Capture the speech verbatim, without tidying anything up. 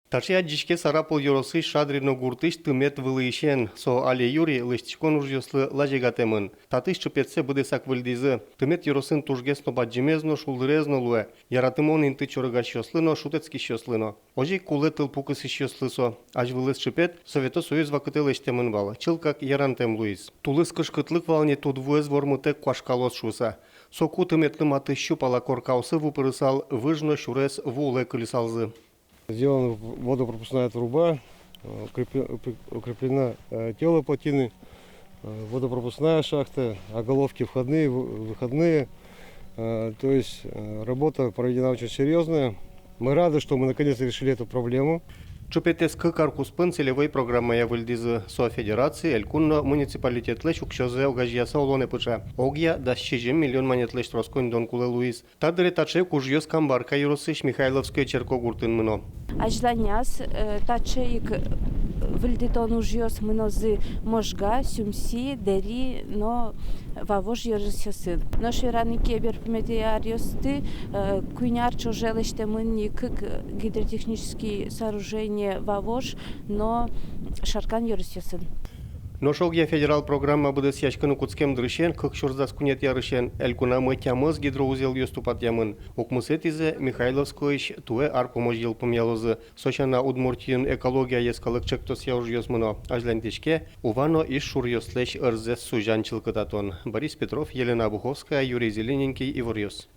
Таӵе адӟиське Сарапул ёросысь Шадрино гуртысь тымет вылӥысен. Со али юри, лэсьтӥськон ужъёслы лазегатэмын. Татысь чыпетсэ быдэсак выльдӥзы. Тымет ёросын тужгес но бадӟымез но, шулдырез но луэ. Яратымон инты чорыгасьёслы но, шутэтскисьёслы но. Озьы ик кулэ тылпу кысӥсьёслы со. Азьвылэз чыпет Совето Союз вакытэ лэсьтэмын вал, чылкак ярантэм луиз. Тулыс кышкытлык вал ни, тудвуэз вормытэк куашкалоз шуыса. Соку тыметлы матысь сю пала коркаосы ву пырысал, выж но сюрес ву улэ кыльысалзы. Сделана в-, водопропускная труба, э, укрепе-, укреп-, укреплена, э, тело плотины, э, водопропускная шахта, оголовки входные, вы-, выходные. Э, то есть, э, работа проведена очень серьёзная. Мы рады, что мы наконец-то решили эту проблему. Чыпетэз кык ар куспын целевой программая выльдӥзы. Со федераци, элькун но муниципалитетлэсь уксёзэ огазеяса улонэ пыӵа. Огъя дас сизьым миллион манетлэсь трос коньдон кулэ луиз. Та дыре таӵе ик ужъёс Камбарка ёросысь Михайловское черкогуртын мыно. Азьланяз, э, таӵе ик, э, выльдытон ужъёс мынозы Можга, Сюмси, Дэри но Вавож ёросъёсын. Нош вераны ке, берпуметӥ аръёсты, э, куинь ар ӵоже лэсьтэмын ни кык гидротехнический сооружение Вавож но Шаркан ёросъёсын. Нош огъя федерал программа быдэсъяськыны кутскем дырысен, кык сюрс дас куинетӥ арысен, элькунамы тямыс гидроузелъёс тупатъямын. Укмысэтӥзэ Михайловскоысь туэ ар пумозь йылпумъялозы. Со сяна, Удмуртиын «Экология» йӧскалык чектосъя ужъёс мыно. Азьланьтӥське Ува но Из шуръёслэсь ӧрзэс сузян-чылкытатон. Борис Петров, Елена Обуховская, Юрий Зелененький, «Иворъёс».